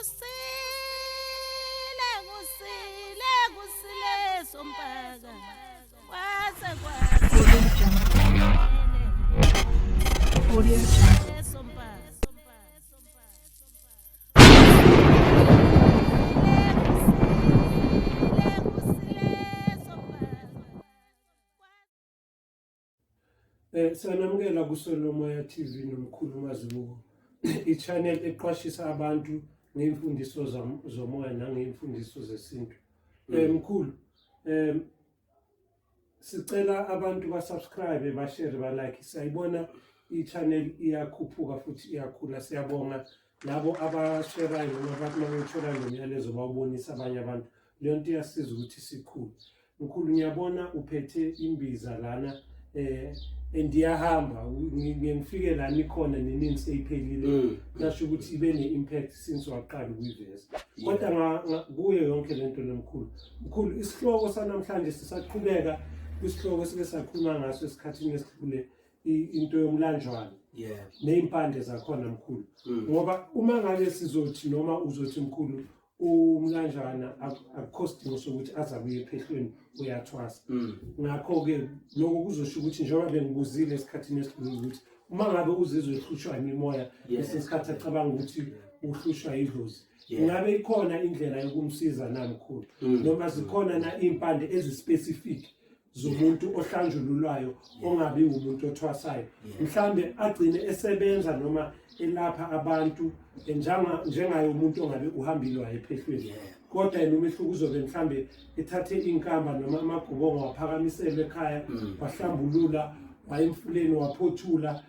Kusile kusile kusile sompaka kwaze kwase. Audio Jungle. Audio Jungle. Sompaka. Sanamukela kuSolomoya TV nomkhulu Mazibuko, i-channel eqwashisa abantu ngey'mfundiso zomoya nangey'mfundiso zesintu. Mkhulu, sicela abantu ba-subscribe, ba-share, ba-like. Siyayibona i-channel iyakhuphuka futhi iyakhula. Siyabonga labo abasherayo noma bathi uma bethola lo myalezo bawubonisa abanye abantu. Leyo nto iyasiza ukuthi sikhule. Mkhulu, ngiyabona uphethe imbiza lana and iyahamba. Ngiye ngifike lana ikhona neningi seyiphelile. Nasho ukuthi ibe ne-impact since waqala ukuyiveza. Kodwa kuyo yonke lento lemkhulu. Mkhulu, isihloko sanamhlanje sisaqhubeka kwisihloko esike sakhuluma ngaso esikhathini esidlule, into yomlanjwana neyimpande zakhona, mkhulu. Ngoba uma ngabe sizothi noma uzothi, mkhulu, umlanjwana akukho sidingo sokuthi aze abuye ephehlweni, uyathwasa. Ngakho-ke lokho kuzosho ukuthi, njengoba bengibuzile esikhathini esidlule ukuthi uma ngabe uzizwe ehlushwa imimoya, kwesinye isikhathi acabanga ukuthi uhlushwa idlozi, ingabe ikhona indlela yokumsiza na, mkhulu? Noma zikhona na iy'mpande ezi-specific zomuntu ohlanjululwayo ongabi umuntu othwasayo, mhlambe agcine esebenza noma elapha abantu njengaye umuntu ongabe uhambile waye ephehlweni, kodwa yena umehluko uzobe mhlambe ethathe inkamba noma amagobongo, waphakamiselwa ekhaya, wahlambulula, waya emfuleni, waphothula,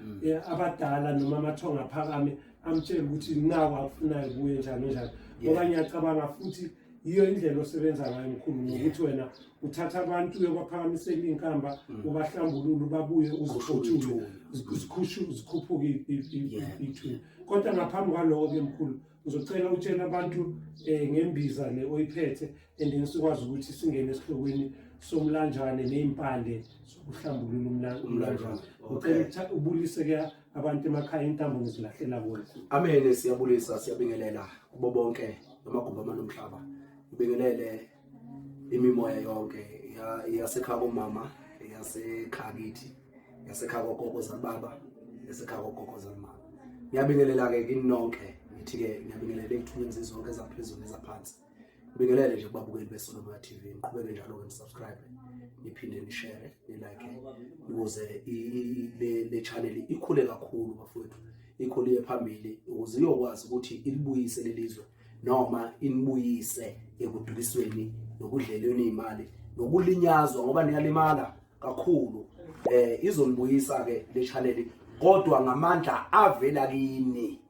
abadala noma amathonga aphakame amtshele ukuthi naku akufunayo kuye, njalo njalo? Ngoba ngiyacabanga futhi yiyo indlela osebenza ngayo, mkhulu, ngokuthi wena uthatha abantu uyobaphakamisela iy'nkamba, ubahlambulule, babuye, uziphothule, zikhuphuke ithuna. Kodwa ngaphambi kwaloko-ke, mkhulu, ngizocela utshele abantu ngembiza le oyiphethe and then sikwazi ukuthi singene esihlokweni somlanjane ney'mpande zokuhlambulula umlanjane. Ngicela ubulise-ke abantu emakhaya, intambo ngizilahlela bona. Amen, siyabulisa, siyabingelela kubo bonke amagumbi amanomhlaba. Ngibingelele imimoya yonke yasekhaya komama, yasekhaya kithi, yasekhaya kogogo zalibaba, yasekhaya kogogo zalimama. Ngiyabingelela-ke kini nonke, ngithi-ke ngiyabingelela ey'thunyweni zizonke ezaphezulu nezaphansi. Ngibingelele nje kubabukeli beSolomoya TV, niqhubeke njalo-ke ni-subscribe, niphinde ni-share, ni-like ukuze le channel ikhule kakhulu bafowethu, ikhule iye phambili ukuze iyokwazi ukuthi ilibuyise lelizwe noma inibuyise ekudukisweni nokudlelweni imali nokulinyazwa, ngoba niyalimala kakhulu. Izonibuyisa ke le channel, kodwa ngamandla avela kini.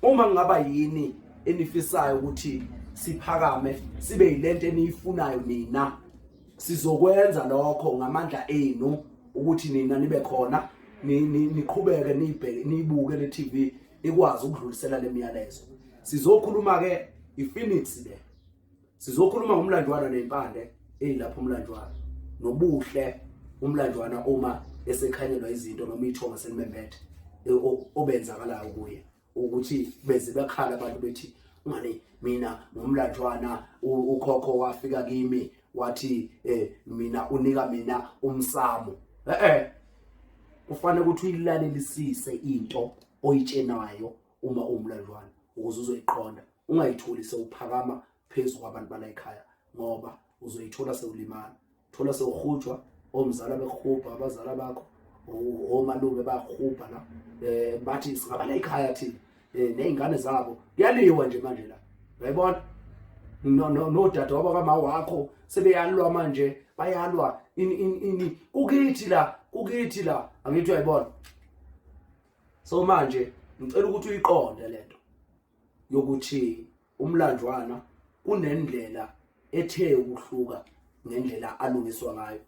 Uma kungaba yini enifisayo ukuthi siphakame sibe yilento eniyifunayo nina, sizokwenza lokho ngamandla enu, ukuthi nina nibe khona, niqhubeke niyibheke, niyibuke le TV, ikwazi ukudlulisela le miyalezo. Sizokhuluma ke iPhoenix le, sizokhuluma ngomlanjwana nempande eyilapho umlanjwana nobuhle umlanjwana uma esekhanyelwa izinto noma ithonga selimembethe, obenzakalayo kuye, ukuthi beze bekhala abantu bethi, "Ungani mina ngumlanjwana, ukhokho wafika kimi wathi mina unika mina umsamo." Kufanele ukuthi uyilalelisise into oyitshenayo uma uwumlanjwana ukuze uzoyiqonda, ungayitholi sewuphakama phezu kwabantu bala ekhaya, ngoba uzoyithola sewulimala, thola sewuhujwa omzala bekuhubha, abazala bakho, omalume bayahubha la, bathi singabala ekhaya thina, nezingane zabo kuyaliwa nje manje la, uyayibona? No no nodade wabo kama wakho sebeyalwa manje, bayalwa ini ini ini, kukithi la, kukithi la, angithi uyayibona? So manje ngicela ukuthi uyiqonde lento yokuthi umlanjwana kunendlela ethe ukuhluka ngendlela alungiswa ngayo,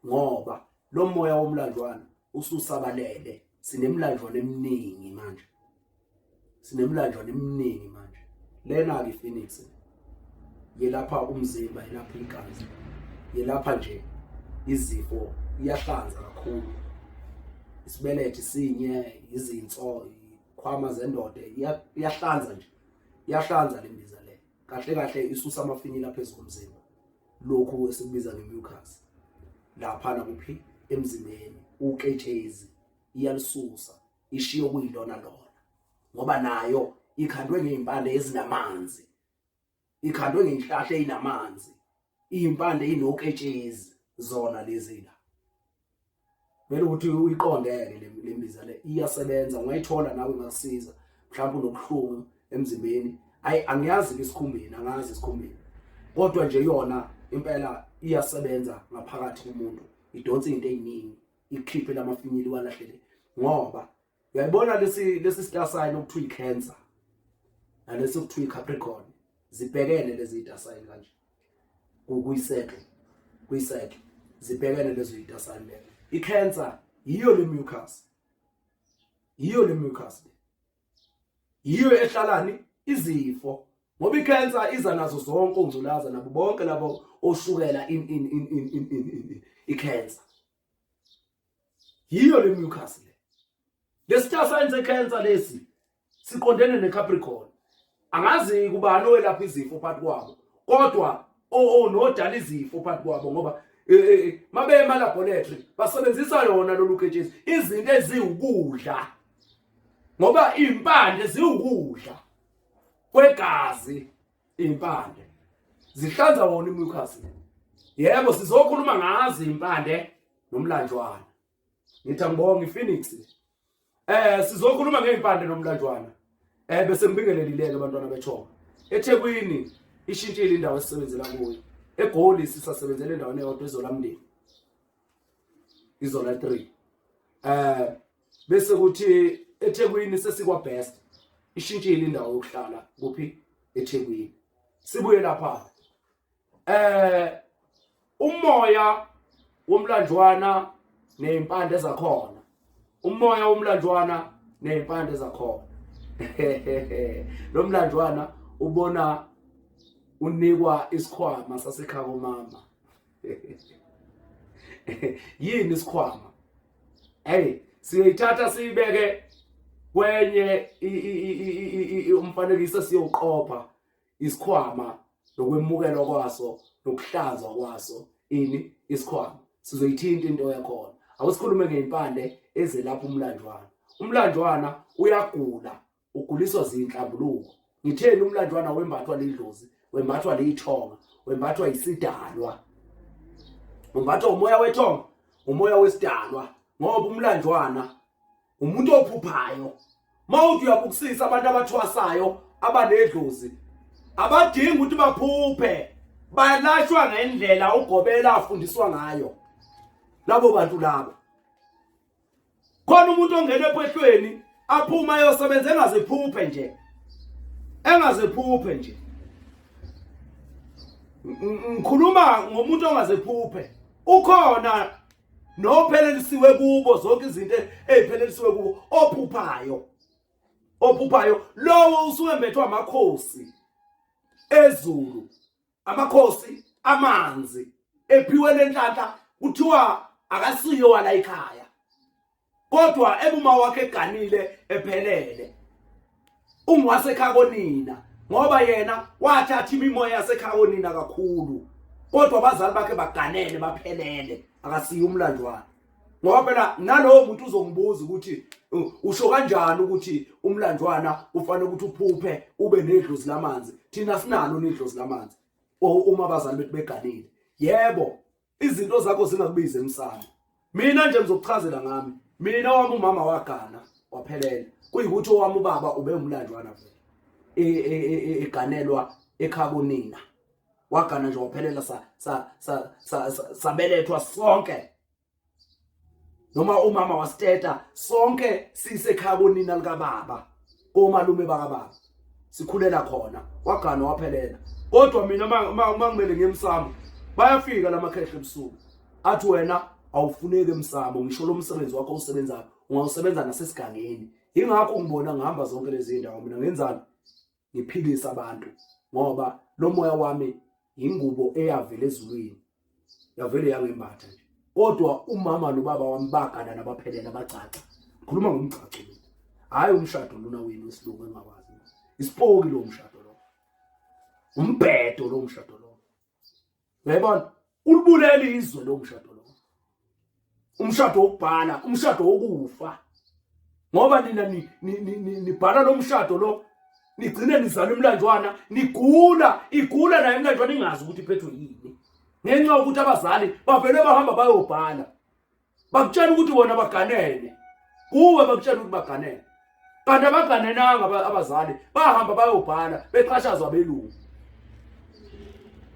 ngoba lo moya womlanjwana ususabalele. Sinemlanjwana eminingi manje, sinemlanjwana eminingi manje. Lena ke iPhoenix yelapha umzimba, yelapha igazi, yelapha nje izifo, iyahlanza kakhulu isibeletho sinye, izinso, ikhwama zendoda, iyahlanza nje. Iyahlanza le mbiza le. Kahle kahle isusa amafinyila phezu komzimba. Lokhu esikubiza ngemucus. Lapha nakuphi emzimbeni uketshezi iyalisusa ishiyo kuyilona lona. Ngoba nayo ikhandwe ngezimpande ezinamanzi. Ikhandwe ngezihlahla ezinamanzi. Izimpande inoketshezi zona lezi la. Kumele ukuthi uyiqondeke le mbiza le iyasebenza ungayithola nawe ingasiza mhlawumbe unobuhlungu emzimbeni ayi angiyazi ke isikhumbeni angazi isikhumbeni kodwa nje yona impela iyasebenza ngaphakathi kumuntu idonsa izinto eziningi ikhiphe lamafinyili walahlele ngoba uyayibona lesi lesi star sign okuthiwa i-cancer nalesi okuthiwa i-capricorn zibhekene lezi star sign kanje kuyisettle kuyisettle zibhekene lezo star sign lezo i-cancer yiyo le mucus yiyo le mucus le yiyo ehlalani izifo ngoba i-cancer iza nazo zonke ongculaza nabo bonke labo oshukela in in in in in in i-cancer yiyo le mucus le lesitha sign se-cancer lesi siqondene ne-capricorn angazi kubani owelapha izifo phakathi kwabo kodwa nodala izifo phakathi kwabo ngoba eh, eh, eh, mabe ema-laboratory basebenzisa yona lolu ketshezi izinto eziwukudla ngoba iy'mpande ziwukudla kwegazi iy'mpande zihlanza wona imucus yebo sizokhuluma ngazo iy'mpande nomlanjwana ngithi angibonge iPhoenix eh sizokhuluma ngeimpande nomlanjwana eh bese ngibingelelileke abantwana bethonga eThekwini ishintshile indawo esisebenzela kuyo eGoli sisasebenzela endaweni eyodwa ezolamndeni izola 3 eh bese kuthi eThekwini sesikwa best ishintshile indawo yokuhlala kuphi eThekwini sibuye lapha eh umoya womlanjwana nezimpande zakhona umoya womlanjwana nezimpande zakhona lo mlanjwana ubona unikwa isikhwama sasekhaya komama yini isikhwama hey siyayithatha siyibeke kwenye umfanekiso siyowuqopha isikhwama nokwemukelwa kwaso nokuhlanzwa kwaso ini isikhwama sizoyithinta into yakhona awusikhulume ngeimpande ezelapha umlanjwana umlanjwana uyagula uguliswa zinhlambuluko ngitheni umlanjwana wembathwa lidlozi wembathwa lithonga wembathwa isidalwa umbathwa umoya wethonga umoya wesidalwa ngoba umlanjwana umuntu ophuphayo mawuthi uyabukusisa abantu abathwasayo abanedlozi abadingi ukuthi baphuphe balashwa ngendlela ugobela afundiswa ngayo labo bantu labo khona umuntu ongena ephehlweni aphuma ayosebenza engazephuphe nje engazephuphe nje ngikhuluma ngomuntu ongazephuphe ukhona nophelelisiwe kubo zonke izinto eziphelelisiwe kubo ophuphayo ophuphayo lowo usuke mbethwa amakhosi ezulu amakhosi amanzi ephiwe lenhlanhla kuthiwa akasiyo wala ekhaya kodwa ebuma wakhe eganile ephelele ungowasekhaya konina ngoba yena wathatha imimoya yasekhaya konina kakhulu kodwa abazali bakhe baganene baphelele akasiye umlanjwana ngoba phela nalowo muntu uzongibuza ukuthi usho kanjani ukuthi umlanjwana ufanele ukuthi uphuphe ube nedlozi lamanzi thina sinalo nedlozi lamanzi uma abazali bethu beganile yebo izinto zakho zingakubiza emsamo mina nje ngizokuchazela ngami mina wami umama wagana waphelela kuyikuthi owami ubaba ube umlanjwana vele e, e, e, eganelwa ekhaya konina wagana nje waphelela sa sa sa sabelethwa sonke noma umama wasiteta sonke sisekhaya konina likababa komalume bakababa sikhulela khona wagana waphelela kodwa mina uma ngimele ngiyemsamo bayafika lamakhehla ebusuku athi wena awufuneki emsamo ngisho lo msebenzi wakho osebenzayo ungawusebenza nasesigangeni ingakho ngibona ngihamba zonke lezi ndawo mina ngenzani ngiphilisa abantu ngoba lo moya wami ingubo eyavela ezulwini yavele yangembatha nje kodwa umama nobaba wami bagana nabaphelela bacaca ngikhuluma ngomgcaco mina hhayi umshado lona wenu wesilungu engawazi isipoki lo mshado. Umbhedo lo mshado lo. Uyayibona? Ulibulela izwe lo mshado lo. Umshado wokubhala, umshado wokufa. Ngoba nina nibhala lo mshado lo nigcine nizala umlanjwana nigula igula naye umlanjwana ingazi ukuthi iphethwe yini ngenxa yokuthi abazali bavele bahamba bayobhala bakutshela ukuthi bona baganene kuwe bakutshela ukuthi baganene kanti abaganenanga abazali bahamba bayobhala bexhashazwa abelungu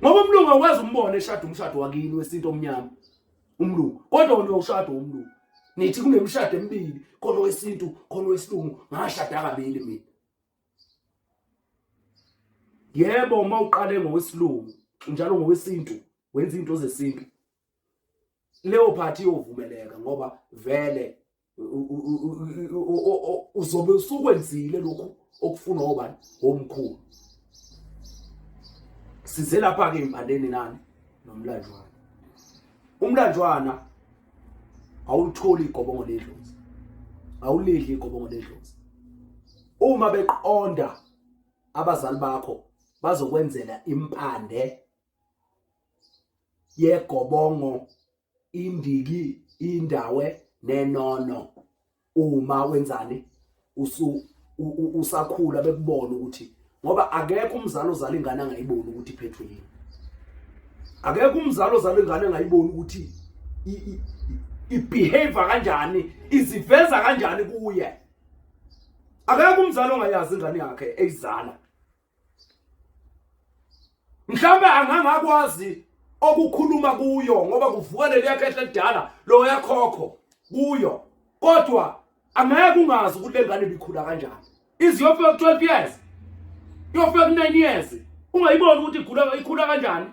ngoba umlungu awukwazi umbone eshada umshado wakini wesintu omnyama umlungu kodwa wena uyoshada umlungu nithi kunemishado emibili khona wesintu khona wesilungu ngashada kabili mina yebo uma uqale ngowesilungu njalo ngowesintu wenza into zesintu leyo phathi iyovumeleka ngoba vele uzobe usukwenzile lokhu okufunwa obani omkhulu size lapha ke impandeni nani nomlanjwana umlanjwana awulitholi igobongo ledlozi awulidli igobongo ledlozi uma beqonda abazali bakho bazokwenzela impande yegobongo indiki indawe nenono uma wenzani usu usakhula bekubona ukuthi ngoba akekho umzali ozala ingane angayiboni ukuthi iphethwe yini akekho umzali ozala ingane angayiboni ukuthi ibehave kanjani iziveza kanjani kuye akekho umzali ongayazi ingane yakhe eyizala mhlawumbe angangakwazi okukhuluma kuyo ngoba kuvuka leli yakhe elidala lo yakhokho kuyo kodwa angeke ungazi ukuthi lengane ibikhula kanjani iziyofika ku-12 years iyofika ku-9 years ungayiboni ukuthi igula ikhula kanjani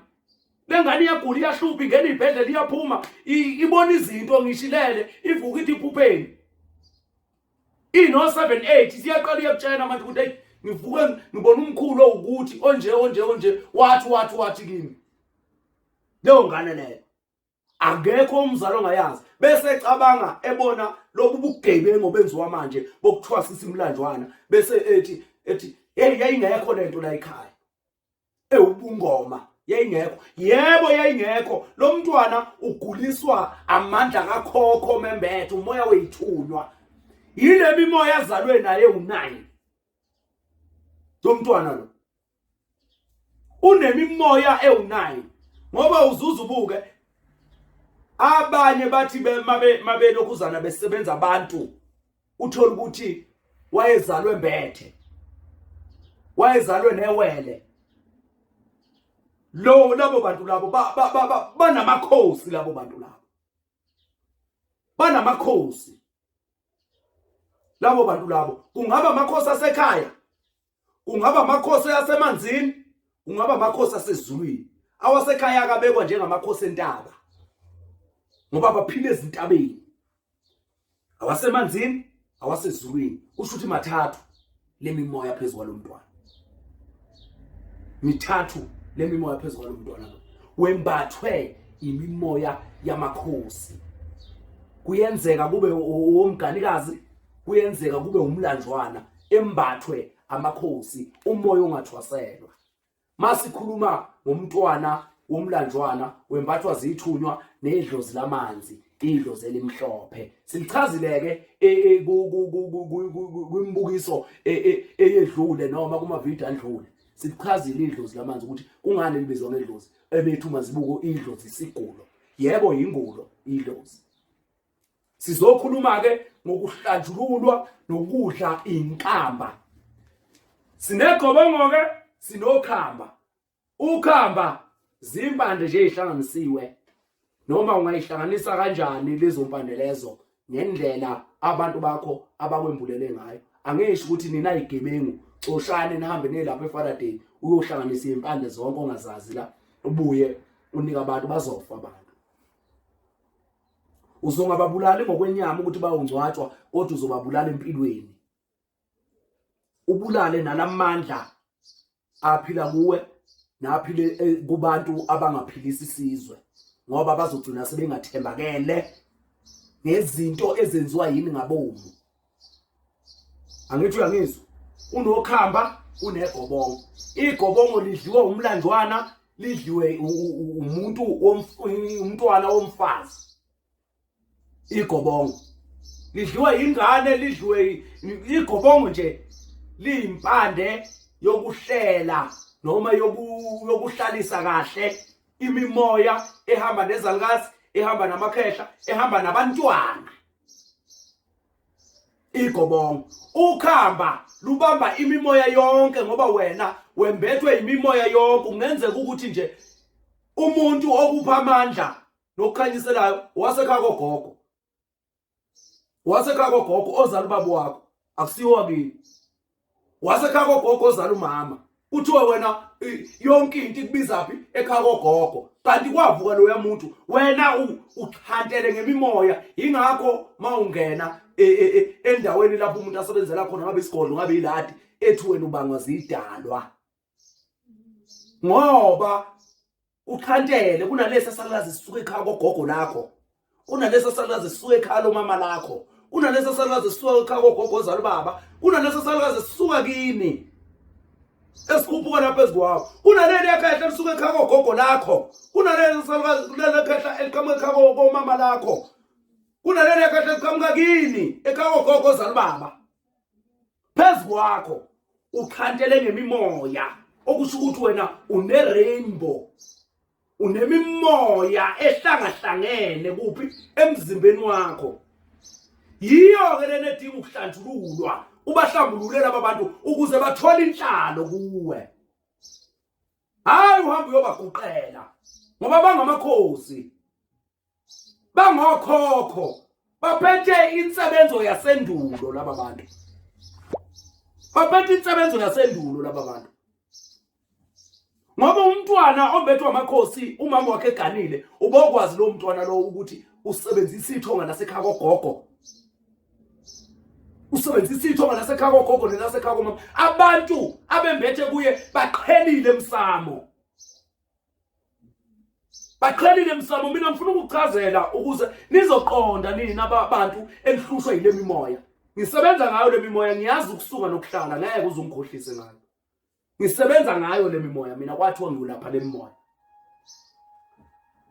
lengane iyagula iyahlupha ingena ibhedlela iyaphuma ibona izinto ngishilele ivuka ithi iphupheni ino 7 8 siyaqala iyakutshena manje ukuthi hey ngivuke ngibona umkhulu owukuthi onje onje onje wathi wathi wathi kimi leyo ngane leyo akekho umzali ongayazi bese ecabanga ebona lobu bugebengu obenziwa manje bokuthwasisa imlanjwana bese ethi ethi hey yayingekho lento la ekhaya ewubungoma yayingekho yebo yayingekho lo mntwana uguliswa amandla kakhokho membethe umoya weyithunywa yile mimoya azalwe naye u9 lo mntwana lo unemimoya ewu9 ngoba uzuza ubuke abanye bathi mabelokhuzana besebenza abantu uthola ukuthi wayezalwe mbethe wayezalwe newele lo labo bantu labo banamakhosi labo bantu labo banamakhosi labo bantu labo kungaba amakhosi asekhaya kungaba amakhosi asemanzini kungaba amakhosi asezulwini awasekhaya akabekwa njengamakhosi entaba ngoba baphila ezintabeni awasemanzini awasezulwini kusho ukuthi mathathu lemimoya phezu kwalomntwana mithathu lemimoya phezu kwalomntwana lo wembathwe imimoya yamakhosi kuyenzeka kube owomganikazi kuyenzeka kube umlanjwana embathwe amakhosi umoya ongathwaselwa Masikhuluma ngomntwana womlanjwana wembathwa zithunywa nedlozi lamanzi idlozi elimhlophe silichazile-ke e, e, kwimibukiso e, eyedlule noma kumavidiyo andlule silichazile idlozi lamanzi ukuthi kungani libizwa ngedlozi ebethu mazibuko idlozi isigulo yebo yingulo idlozi Sizokhuluma ke ngokuhlanjululwa nokudla inkamba. Sinegobongo ke sinokhamba. Ukhamba zimpande nje ezihlanganisiwe noma ungayihlanganisa kanjani lezo mpande lezo ngendlela abantu bakho abakwembulele ngayo. Angisho ukuthi nina igebengu xoshane nihambe nelapha eFaraday uyohlanganisa impande zonke ongazazi la ubuye unika abantu bazofa abantu. Uzongababulali ngokwenyama ukuthi bayongcwatshwa kodwa uzobabulala empilweni. Ubulale nalamandla aphila kuwe naphile eh, kubantu abangaphilisi isizwe ngoba bazogcina sebengathembakele ngezinto ezenziwa yini ngabomu. Angithi uyangizwa? Unokhamba Kunegobongo. Igobongo lidliwa umlanjwana, lidliwe umuntu, umntwana womfazi. Igobongo lidliwa ingane, lidliwe igobongo nje liyimpande yokuhlela noma yokuhlalisa kahle imimoya ehamba nezalukazi, ehamba namakhehla, ehamba nabantwana. Igobongo ukhamba lubamba imimoya yonke, ngoba wena wembethwe imimoya yonke. Kungenzeka ukuthi nje umuntu okupha amandla nokukhanyiselayo wasekhaya kogogo, wasekhaya kogogo ozala ubaba wakho, akusiwo wakini, wasekhaya kogogo ozala umama. Kuthiwe wena yonke into ikubiza phi? Ekhaya kogogo. Kanti kwavuka loya muntu, wena uxhantele ngemimoya. Ingakho mawungena endaweni lapho umuntu asebenzela khona, ngabe isigodlo, ngabe iladi, ethi wena ubangwa zidalwa, ngoba uxhantele. Kunalesi salukazi sisuka ekhaya kogogo lakho, kunalesi salukazi sisuka ekhaya lomama lakho, kunalesi salukazi sisuka ekhaya kogogo ozala ubaba, kunalesi salukazi sisuka kini esikhuphuka lapha ezikwakho, kunaleli ekhehla elisuka ekhaya kogogo lakho, kunaleli salukazi, kuleli khehla eliqhamuka ekhaya komama lakho, kunaleli ekhehla eliqhamuka kini ekhaya kogogo ozala ubaba. Phezu kwakho uxhantele ngemimoya, okusho ukuthi wena une-rainbow, unemimoya ehlangahlangene kuphi? Emzimbeni wakho. Yiyo-ke lena edinga ukuhlanjululwa, ubahlambulule laba bantu ukuze bathole inhlalo kuwe. Hhayi uhambe uyobaguqela, ngoba bangamakhosi, bangokhokho, baphethe insebenzo yasendulo laba bantu, baphethe insebenzo yasendulo laba bantu. Ngoba umntwana ombethwa amakhosi, umama wakhe eganile, ubokwazi lo mntwana lo ukuthi usebenzisa ithonga lasekhaya kogogo, usebenzisa ithonga lasekhaya kogogo nelasekhaya komama. Abantu abembethe kuye baqhelile emsamo, baqhelile emsamo. Mina ngifuna ukuchazela ukuze nizoqonda nina abantu enihlushwa yile mimoya. Ngisebenza ngayo le mimoya, ngiyazi ukusuka nokuhlala, ngeke uze ungikhohlise ngayo. Ngisebenza ngayo le mimoya mina, kwathiwa ngiyolapha le mimoya.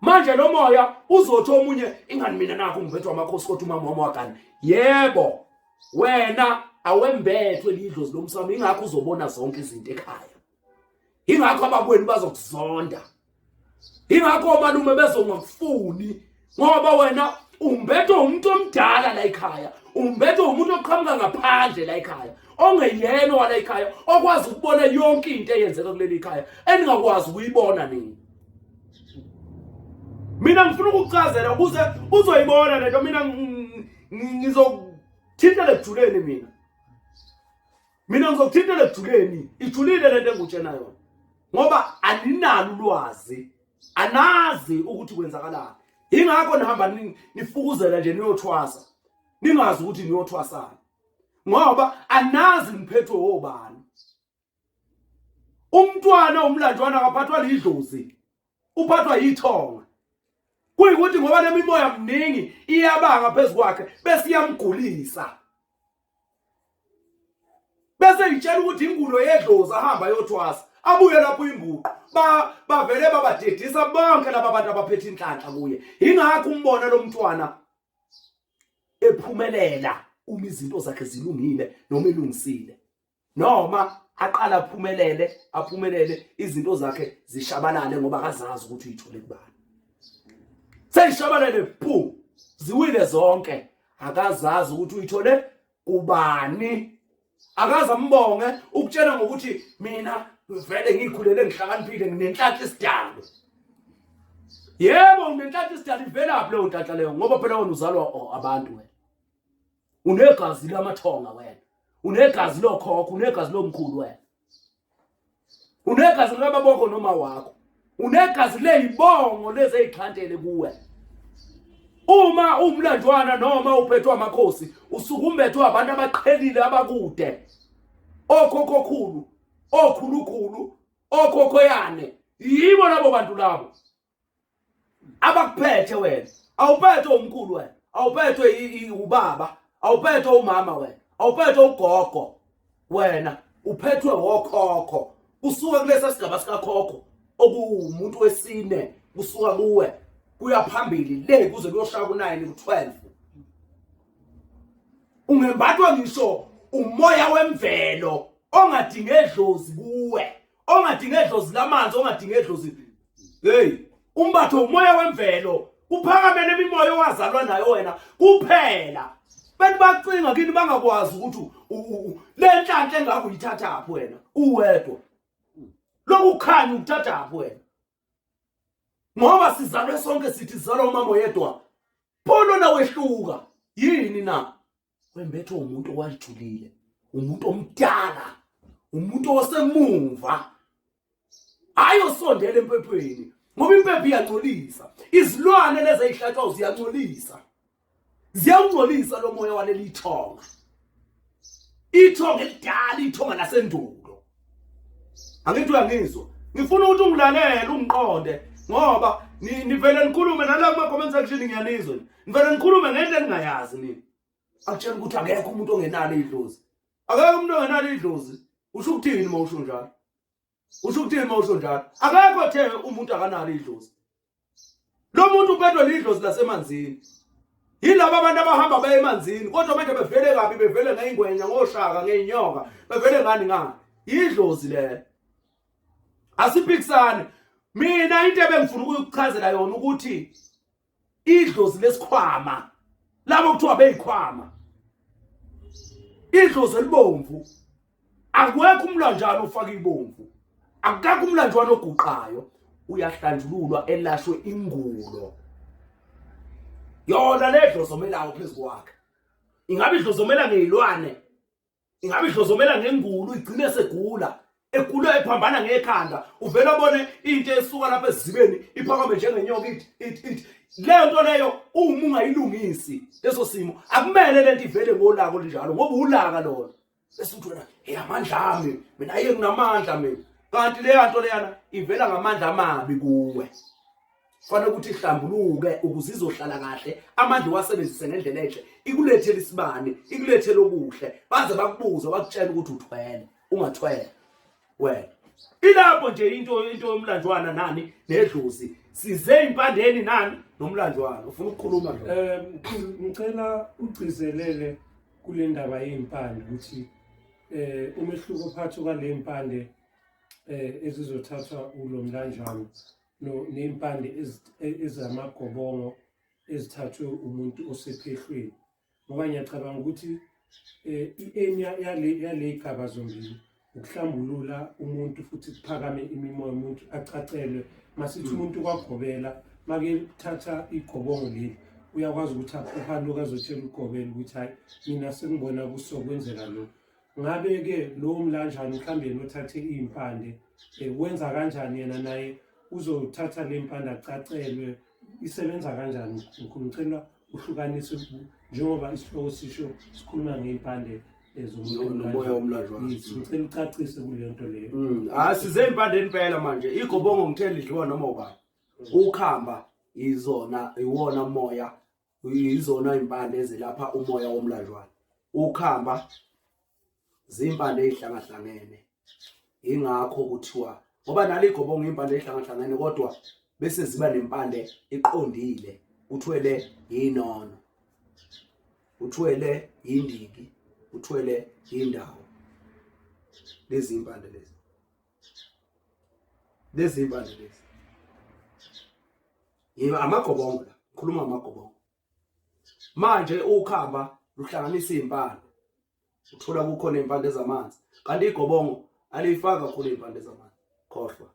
Manje lo moya uzothi omunye, ingani mina nakho ngibethwa amakhosi, kodwa umama wami wagana. Yebo, wena awembethwe lidlozi lomsamo, ingakho uzobona zonke izinto ekhaya, ingakho abakwenu bazokuzonda, ingakho omalume bezongakufuni, ngoba wena umbethwe umuntu omdala la ekhaya, umbethwe umuntu oqhamuka ngaphandle la ekhaya, ongeyena wala ekhaya, okwazi ukubona yonke into eyenzeka kuleli khaya eningakwazi ukuyibona nina. Mina ngifuna ukukuchazela ukuze uzoyibona lento. Mina ngizokuthinta lekujuleni, mina ngizokuthintela ekujuleni. Ijulile lento engutshena yona, ngoba aninalo ulwazi, anazi ukuthi kwenzakalani. Ingakho nihamba nifukuzela nje niyothwasa, ningazi ukuthi niyothwasana, ngoba anazi niphethwe wobani. Umntwana umlanjwana akaphathwa lidlozi, uphathwa yithonga. Kuyikuthi ngoba lemimoya mningi iyabanga phezu kwakhe, bese iyamgulisa, bese itshela ukuthi ingulo yedlozi, ahamba ayothwasa, abuye lapho imbuqo. Bavele babadedisa bonke laba bantu abaphethe inhlanhla kuye. Ingakho umbona lo mntwana ephumelela uma izinto zakhe zilungile noma elungisile, noma aqala aphumelele, aphumelele, izinto zakhe zishabalale, ngoba akazazi ukuthi uyithole kubani. Seyishabalele pu, ziwile zonke, akazazi ukuthi uyithole kubani. Akaze ambonge, ukutshela ngokuthi mina vele ngikhulele ngihlakaniphile, nginenhlanhla isidalo. Yebo, unenhlanhla isidalo, ivelaphi leyo nhlanhla leyo? Ngoba phela wena uzalwa abantu, wena unegazi lamathonga, wena unegazi lokhokho, unegazi lomkhulu, wena unegazi likababokho noma wakho, unegazi leyibongo lezi eyixhantele kuwe. Uma umlanjwana noma uphethwe amakhosi, usuke umbethwe abantu abaqhelile, abakude, okhokhokhulu, okhulukhulu, okhokhoyane. Yibo labo bantu labo abakuphethe wena. Awuphethwe umkhulu wena, awuphethwe ubaba, awuphethwe umama wena, awuphethwe ugogo wena. Uphethwe wokhokho. Kusuka kulesa sigaba sikakhokho okuwumuntu wesine kusuka kuwe kuya phambili le kuze kuyoshaya ku-9 ku-12. Ungembathwa ngisho umoya wemvelo ongadingi edlozi kuwe, ongadingi edlozi lamanzi, ongadingi edlozi. Hey, umbatho umoya wemvelo, kuphakame nemimoya owazalwa nayo wena kuphela. Bantu bacinga kini bangakwazi ukuthi le nhlanhla engaka uyithathaphi wena uwedwa. Lokhu kukhanya ukuthathaphi wena? Ngoba sizalwe sonke sithi sizalwa umama oyedwa. Pho lona wehluka yini na? Wembethwe umuntu owajulile, umuntu omdala, umuntu osemuva. Hayi osondele empephweni ngoba impepho iyangcolisa. Izilwane lezi ezihlatshwa ziyangcolisa. Ziyawungcolisa lo moya waleli thonga. Ithonga elidala, ithonga lasendulo. Angithi uyangizwa? Ngifuna ukuthi ungilalele ungiqonde ngoba nivele nikhulume nala kuma comment section ngiyanizwa. Nivele nikhulume ngento eningayazi nina. Akutshela ukuthi akekho umuntu ongenalo idlozi. Akekho umuntu ongenalo idlozi. Usho ukuthini uma usho njalo? Usho ukuthini uma usho njalo? Akekho othe umuntu akanalo idlozi. Lo muntu uphethwe lidlozi lasemanzini. Yilaba abantu abahamba baye emanzini kodwa manje bevele kabi bevele ngeyingwenya ngoshaka ngeyinyoka bevele ngani ngani. Yidlozi lelo. Asiphikisane. Mina into ebengifuna ukukuchazela yona ukuthi idlozi lesikhwama labo kuthiwa beyikhwama idlozi elibomvu akwekho umlanjwana ofaka ibomvu akukakho umlanjwana oguqayo uyahlanjululwa elashwe ingulo yona ledlozi omelayo phezu kwakhe ingabe idlozi omela ngeyilwane ingabe idlozomela ngengulu igcine segula egula ephambana ngekhanda uvela abone into esuka lapha esizibeni iphakame njengenyoka ithi ithi ithi leyo nto leyo uma ungayilungisi leso simo akumele lento ivele ngolaka olunjalo ngoba ulaka lona bese uthi wena hey amandla ami mina aye nginamandla mina kanti leya nto leyana ivela ngamandla amabi kuwe Fanele ukuthi ihlambuluke ukuze izohlala kahle, amandla uwasebenzise ngendlela enhle, ikulethele isibani, ikulethele okuhle, baze bakubuze bakutshela ukuthi uthwele, ungathwele wena. Ilapho nje into yomlanjwana nani nedlozi. Size impandeni nani nomlanjwana. Ufuna ukukhuluma nje? Ngicela ugcizelele kule ndaba yezimpande ukuthi umehluko phakathi kwale mpande ezizothathwa ulomlanjwana ney'mpande ezamagobongo ezithathwe umuntu osephehlweni ngoba ngiyacabanga ukuthi um i-aim yale gaba zombili ukuhlambulula umuntu futhi kuphakame imimoya umuntu acacelwe masithi umuntu kwagobela make thatha igobongo leli uyakwazi ukuthi aphupha lokhu azotshela ugobela ukuthi hhayi mina sengibona kusokwenzeka lokhu Ngabe-ke lowo mlanjani mhlawumbe yena othathe iy'mpande um wenza kanjani yena naye uzothatha le mpande acacelwe isebenza kanjani mkhulu ngicela uhlukanise njengoba isihloko sisho sikhuluma ngey'mpande eh, nomoya womlanjwana ngicela ucacise kule nto leyo Ah size impande impela manje igobongo ngithe lidliwa noma ubani ukhamba izona iwona moya Yizona impande ezelapha umoya womlanjwana. Ukhamba zimpande ezihlangahlangene. Ingakho kuthiwa ngoba nalo igobongo impande ezihlangahlangene kodwa bese ziba nempande eqondile uthwele yinono uthwele yindiki uthwele yindawo lezi impande lezi lezi impande lezi Yebo amagobongo la, ngikhuluma ngamagobongo. Manje ukhamba luhlanganisa izimpande. Uthola kukhona izimpande zamanzi. Kanti igobongo aliyifaki kakhulu izimpande zamanzi. Khohlwa.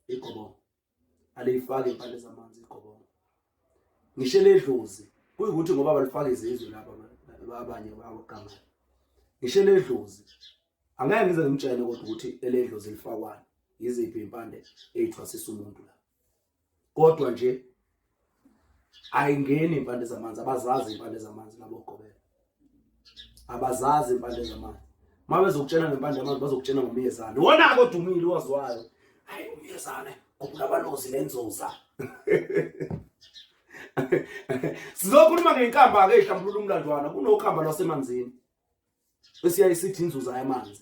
Igobongo aliyifaki izimpande zamanzi igobongo. Ngisho ledlozi kuyikuthi ngoba balifaka izizwe lapha abanye abagama. Ngisho ledlozi angeke ngize ngimtshele kodwa ukuthi eledlozi lifakwani yiziphi impande eyithwasisa umuntu la. Kodwa nje ayingeni impande zamanzi, abazazi impande zamanzi labo gobela. Abazazi impande zamanzi. Uma bezokutshela ngempande yamanzi bazokutshela ngomyezane. Wona-ke odumile owaziwayo. Hayi umyezane, khuphula abalozi lenzuza. Sizokhuluma ngenkamba-ke ehlambulula umlanjwana, kunokhamba lwasemanzini. Esiyaye sithi inzuza yamanzi.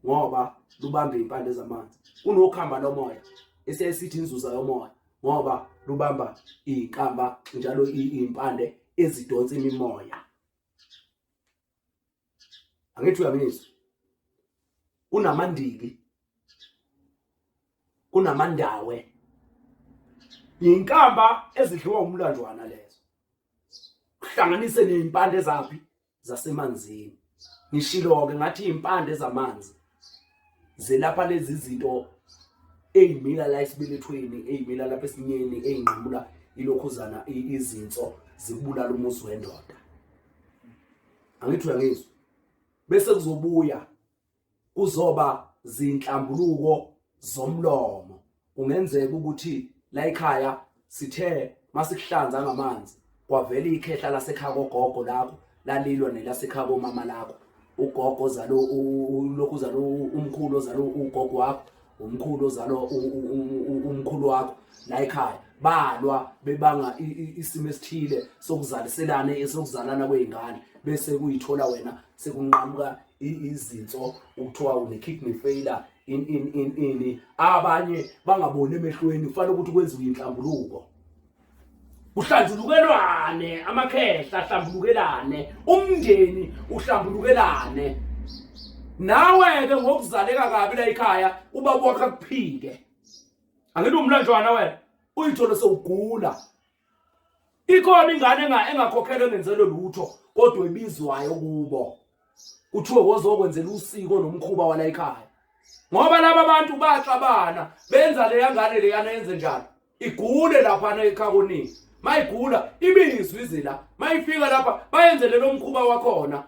ngoba lubamba iy'mpande zamanzi. Kunokhamba lomoya esiyaye sithi inzuza yomoya ngoba lubamba iy'nkamba njalo iy'mpande ezidonsa imimoya. Angithi uyangizwa? Kunamandiki, kunamandawe, yinkamba ezidliwa umlanjwana lezo, kuhlanganise nezimpande zaphi zasemanzini. Ngishilo-ke ngathi iy'mpande zamanzi zelapha lezi zinto ey'mila la esibelethweni, ey'mila lapha esinyeni, ey'nqamula ilokhuzana izinso zikubulala umuzi wendoda. Angithi uyangizwa? Bese kuzobuya kuzoba zinhlambuluko zomlomo. Kungenzeka ukuthi la ekhaya sithe masikuhlanza ngamanzi kwavela ikhehla lasekhaya kogogo lakho lalilwa nelasekhaya komama lakho, ugogo ozalo lokhu uzalo umkhulu ozalo ugogo wakho, umkhulu ozalo umkhulu wakho la ekhaya, balwa bebanga isimo esithile sokuzaliselana esokuzalana kwey'ngane, bese kuyithola wena sekunqamuka izinso, ukuthiwa une-kidney failure in in in ini, abanye bangaboni emehlweni. Kufanele ukuthi kwenziwe inhlambuluko, kuhlanjulukelwane, amakhehla ahlambulukelane, umndeni uhlambulukelane. Nawe-ke ngokuzaleka kabi la ekhaya, ubaba wakho akuphike, angithi umlanjwana wena, uyithole sewugula. Ikhona ingane engakhokhelwe engenzelwe lutho kodwa ebizwayo kubo, kuthiwe wozokwenzela usiko nomkhuba wala ekhaya, ngoba laba bantu baxabana benza leya ngane leyana yenze njalo, igule laphana ekhakonini. Mayigula ibizwe ize la, mayifika lapha bayenzele lo mkhuba wakhona,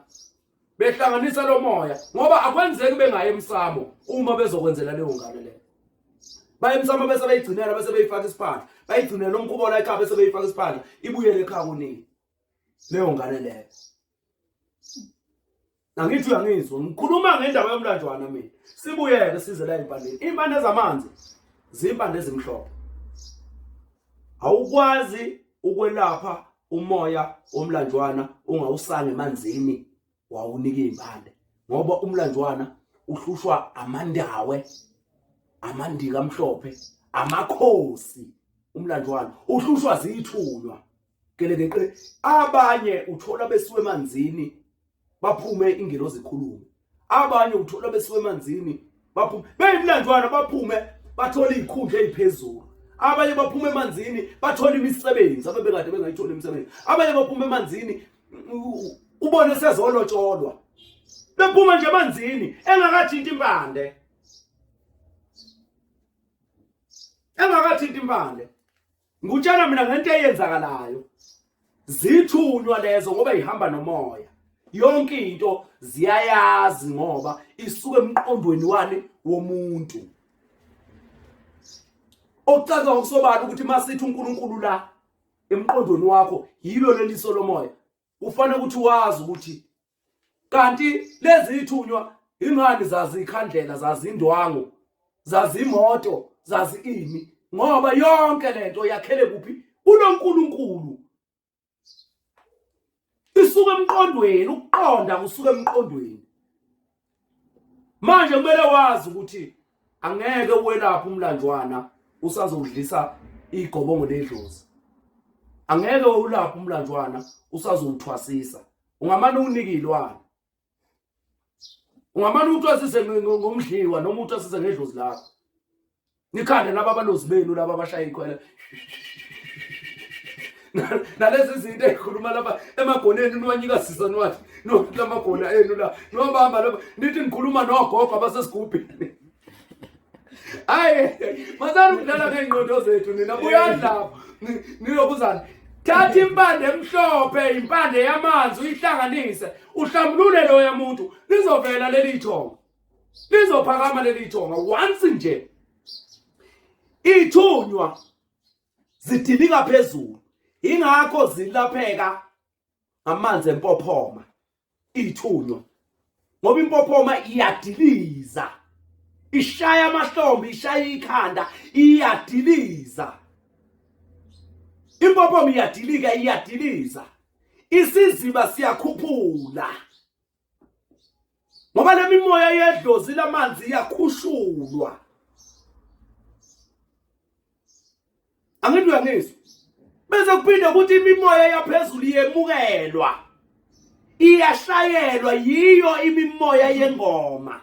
behlanganisa lo moya, ngoba akwenzeki bengaye emsamo uma bezokwenzela leyo ngane leyo. Baye emsamo bese beyigcinela, bese beyifaka isiphandla, bayigcinela lo mkhuba la ekhaya, bese beyifaka isiphandla, ibuyele ekhaya kunini leyo ngane leyo. Angithi uyangizwa, ngikhuluma ngendaba yomlanjwana mina. Sibuyeke size la empandeni. Impande zamanzi zimpande ezimhlophe. Awukwazi ukwelapha umoya womlanjwana ungawusanga emanzini wawunika izimpande, ngoba umlanjwana uhlushwa amandawe, amandika amhlophe, amakhosi. Umlanjwana uhlushwa zithunywa gelekeqe. Abanye uthola besuka emanzini baphume ingelozi ikhulume, abanye uthola besuka emanzini baphume beyimlanjwana, baphume bathola izikhundla eziphezulu, abanye baphuma emanzini bathola imisebenzi abebekade bengayitholi imisebenzi, abanye baphuma emanzini ubone sezolotsholwa, bephuma nje emanzini engakathinti impande, engakathinti impande. Ngikutshela mina ngento eyenzakalayo. Zithunywa lezo ngoba ihamba nomoya. Yonke into ziyayazi ngoba isuke emqondweni wani womuntu. Okucaca ngokusobala ukuthi masithi uNkulunkulu la emqondweni wakho yilo leliso lomoya. Kufanele ukuthi wazi ukuthi kanti lezi ithunywa ingani zazi ikhandlela, zazi indwangu, zazi imoto, zazi ini, ngoba yonke lento yakhele kuphi? KuloNkulunkulu. Isuka emqondweni, ukuqonda kusuka emqondweni. Manje kumele wazi ukuthi angeke uwelaphe umlanjwana usazowudlisa igobongo ledlozi, angeke ulaphe umlanjwana usazowuthwasisa. Ungamane unike ilwane, ungamane uthwasise ngomdliwa noma uthwasise ngedlozi lakho, nikhande laba abalozi benu laba abashaya ikhwela nalezi zinto ezikhuluma lapha emagoneni, niwanyikazisa niwathi niwathi lamagona enu la, niwabamba lapha nithi nikhuluma nogogo abasesigubhini. Hayi, masani ukudlala ngey'ngqondo zethu nina, buyani lapho nilokuzana. Thatha impande emhlophe, impande yamanzi, uyihlanganise, uhlambulule loya muntu, lizovela leli thongo, lizophakama leli thonga once nje ithunywa zidilika phezulu. Ingakho zilapheka ngamanzi empophoma ithunywa, ngoba impophoma iyadiliza, ishaya amahlombe, ishaya ikhanda, iyadiliza impophoma, iyadilika, iyadiliza isiziba, siyakhuphula. Ngoba le mimoya yedlozi lamanzi iyakhushulwa. Angithi uyangizwa? Bese kuphinde ukuthi imimoya yaphezulu iyemukelwa. Iyashayelwa yiyo imimoya yengoma.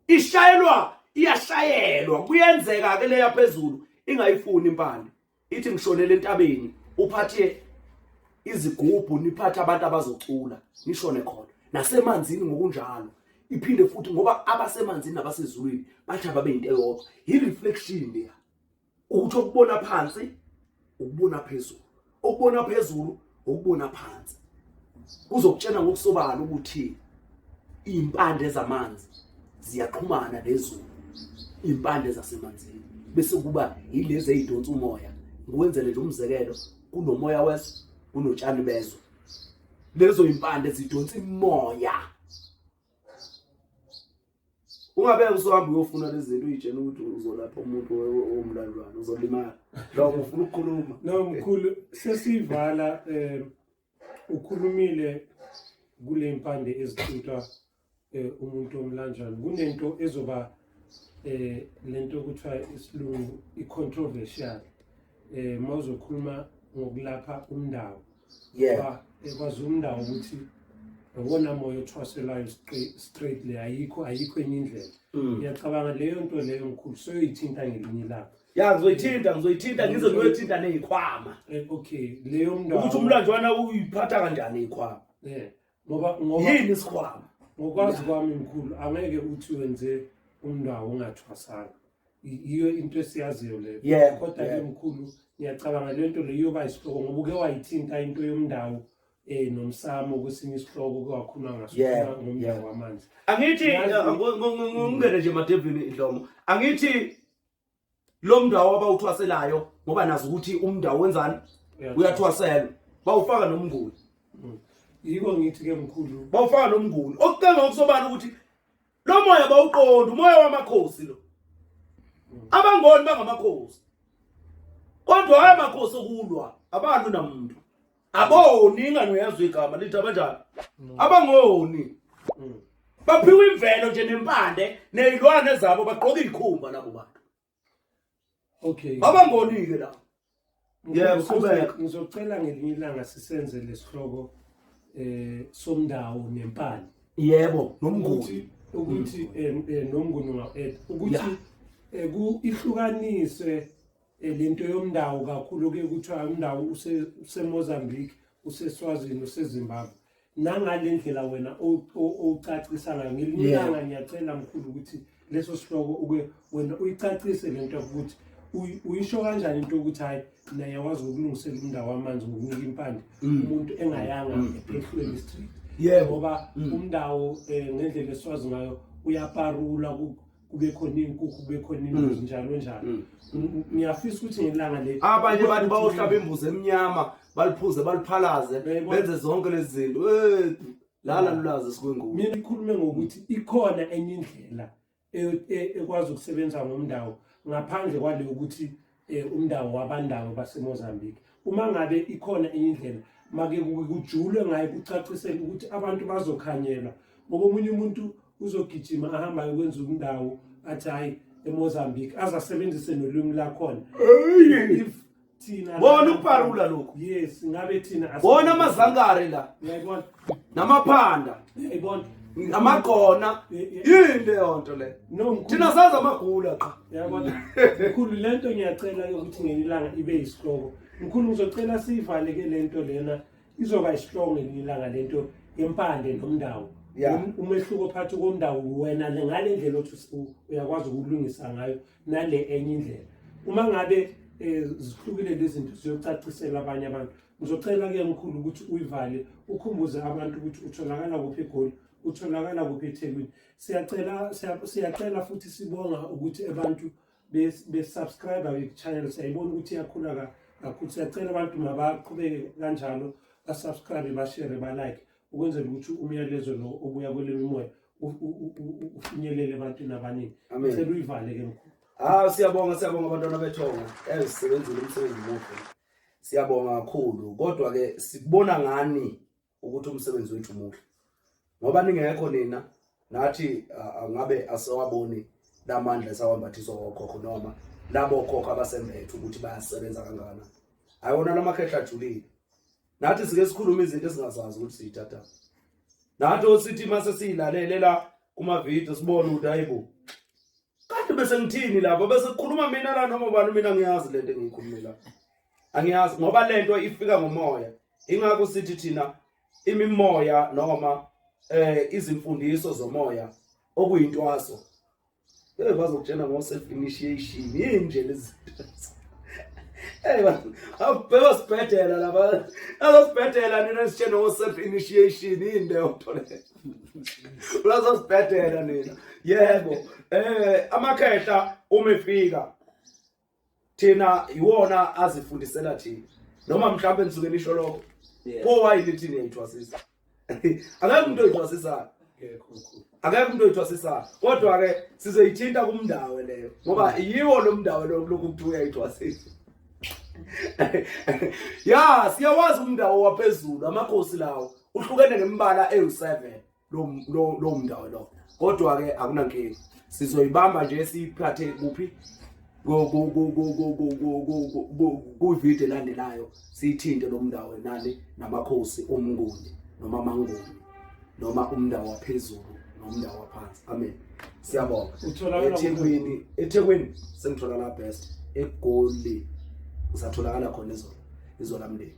Ishayelwa iyashayelwa kuyenzeka ke leya phezulu ingayifuni impande. Ithi ngishonele entabeni uphathe izigubhu niphathe abantu abazocula nishone khona nasemanzini ngokunjalo iphinde futhi ngoba abasemanzini nabasezulwini bathi ababe into eyodwa yi-reflection leya ukuthi okubona phansi ukubona phezulu okubona phezulu ukubona phansi kuzokutshena ngokusobala ukuthi impande zamanzi ziyaxhumana nezulu impande zasemanzini bese kuba yilezi ezidonsa umoya ngiwenzele nje umzekelo kunomoya wezwe kunotshani bezwe lezo impande zidonsa imoya Ungabe usuhamba uyofuna lezi zinto uyitshena ukuthi uzolapha umuntu owumlalwane uzolimala. Lokho ufuna ukukhuluma. No mkhulu sesivala eh ukhulumile kule mpande ezithintwa eh, umuntu omlanjwana kunento ezoba eh lento okuthiwa isilungu i-controversial eh mawuzokhuluma ngokulapha umndawo yeah ekwazi umndawo ukuthi iwona moya othwaselayo straight le ayikho ayikho enye indlela mm. ngiyacabanga leyo nto leyo mkhulu soyoyithinta ngelinye ilanga ya ngizoyithinta ngizoyithinta ngize ngiyothinta nezikhwama eh, okay leyo mndawo ukuthi umlanjwana uyiphatha kanjani izikhwama yeah ngoba ngoba yini isikhwama ngokwazi kwami mkhulu angeke uthi wenze umndawo ungathwasanga yiyo into esiyaziyo leyo yeah, kodwa yeah. ke mkhulu ngiyacabanga le nto leyo iyoba isihloko ngoba uke wayithinta into yomndawo eh nomsamo kwesinye isihloko uke wakhuluma ngaso Yeah, ngomndawo yeah. wamanzi angithi Yazi- ngingene nje madevini idlomo angithi lo mndawo abawuthwaselayo ngoba nazi ukuthi umndawo wenzani uyathwaselwa bawufaka nomnguni Yiko ngithi ke mkhulu bawufaka nomnguni okucenga okusobala ukuthi lo moya bawuqonda umoya wamakhosi lo abangoni bangamakhosi kodwa hayi amakhosi okulwa abantu namuntu aboni ingane uyazwa igama lithi abanjani abangoni baphiwa imvelo nje nempande nezilwane zabo bagqoka izikhumba labo bantu Okay. Abangoni-ke la. Yebo, qhubeka. Ngizocela ngelinye ilanga sisenze lesihloko eh somndawo nempande. Yebo, nomnguni. Ukuthi eh, eh, nomnguni unga-add ukuthi eh, ku ihlukaniswe lento yomndawo kakhulu ke kuthiwa umndawo useMozambique, useSwazini, useZimbabwe. Nangale ndlela wena owucacisa ngayo ngelinye ilanga ngiyacela mkhulu ukuthi leso sihloko uke wena uyicacise le nto ukuthi uyisho kanjani into yokuthi hhayi naye wazi ukulungisela umndawo wamanzi ngokunika impande mm. umuntu engayanga mm. ephehlweni street ngoba mm. umndawo um ngendlela esiwazi ngayo uyaparula kube khona iy'nkukhu kube khona imbuzi njalo njalo ngiyafisa ukuthi ngelanga le abanye abantu bayohlaba imbuzi emnyama baliphuze baliphalaze benze zonke lezi zinto eh lala lulazi sikwengubo mina ikhulume ngokuthi ikhona enye indlela e, ekwazi ukusebenza ngomndawo ngaphandle kwale ukuthi eh, umndawo wabandawo baseMozambique uma ngabe ikhona enye indlela make kujulwe ngayo kucacisele ukuthi abantu bazokhanyelwa ngoba omunye umuntu uzogijima ahamba ayokwenza umndawo athi hayi eMozambique azasebenzise nolwimi lakhona if thina bona ukuparula lokhu yes ngabe thina bona amazangare la uyayibona namaphanda uyayibona amagona yini leyo nto le no thina sazi amagula qha uyabona mkhulu lento ngiyacela ukuthi ngelinye ilanga ibe yisihloko mkhulu ngizocela siyivale ke lento lena izoba isihloko ngelinye ilanga lento yempande nomndawo umehluko phakathi komndawo wena ngale ndlela othi uyakwazi ukulungisa ngayo nale enye indlela uma ngabe eh, zihlukile lezi zinto ziyocacisela abanye abantu ngizocela ke mkhulu ukuthi uyivale ukhumbuze abantu ukuthi utholakala kuphi eGoli utholakala kuphi eThekwini siyacela siyacela futhi sibonga ukuthi abantu be-subscribe kwi-channel siyayibona ukuthi iyakhula kakhulu siyacela abantu mabaqhubeke kanjalo basubscribe bashere balike ukwenzela ukuthi umyalezo lo obuya kwelemimoya ufinyelele ebantwini abaningi cela uyivale ke mkhulu ah siyabonga siyabonga abantwana bethongo ezisebenzile umsebenzi muhle siyabonga kakhulu kodwa ke sikubona ngani ukuthi umsebenzi wethu muhle ngoba ningekho nina Nathi angabe asewaboni lamandla esawambathiswa okhokho noma labo khokho abasembethe ukuthi bayasebenza kangakanani. Ayona lamakhehla ajulile. Nathi sike sikhuluma izinto esingazazi ukuthi siyithatha. Nathi osithi mase siyilalele la kuma video sibone ukuthi hayibo. Kanti bese ngithini lapho bese kukhuluma mina la noma ubani mina ngiyazi lento engiyikhulumela. Angiyazi ngoba lento ifika ngomoya. Ingakho sithi thina imimoya noma izimfundiso zomoya okuyintwaso. Hey bazokutshena ngo self initiation yini nje lezi zinto. Hey bebasibhedela laba. Azosibhedela nina sitshena ngo self initiation yini leyo nto leyo. Ulazosibhedela nina. Yebo. Amakhehla uma efika thina iwona azifundisela thina. Noma mhlawumbe nisuke nisho lokho. Pho why nithi niyayithwasisa? Akekho umuntu oyithwasisayo. Akekho umuntu oyithwasisayo. Kodwa ke sizoyithinta kumndawe leyo ngoba yiwo lo mndawe lo lokhu kuthiwa uyayithwasisa. Ya, siyawazi umndawo waphezulu amakhosi lawo uhlukene ngemibala ewu7 lo mndawo lo. Kodwa ke akunankinga. Sizoyibamba nje siyiphathe kuphi ku video elandelayo siyithinte lo mndawo nani namakhosi omnguni noma amanguni noma umndawo waphezulu nomndawo waphansi. Amen. Siyabonga. eThekwini, eThekwini sengitholakala best eGoli usatholakala khona izolo izola mndeni.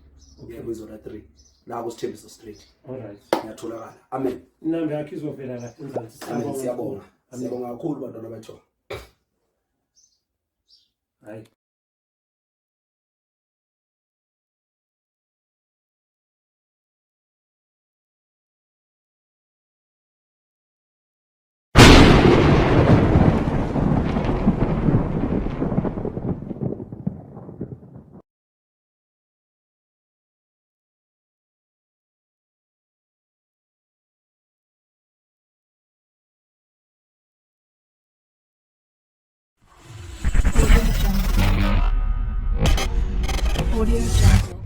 Yebo izola 3 la kuSithembiso Street. All right. Ngiyatholakala. Amen. Inamba yakho izovela la enzansi. Siyabonga. Siyabonga kakhulu bantwana bethu. Hayi. Audio Jungle. Audio Jungle.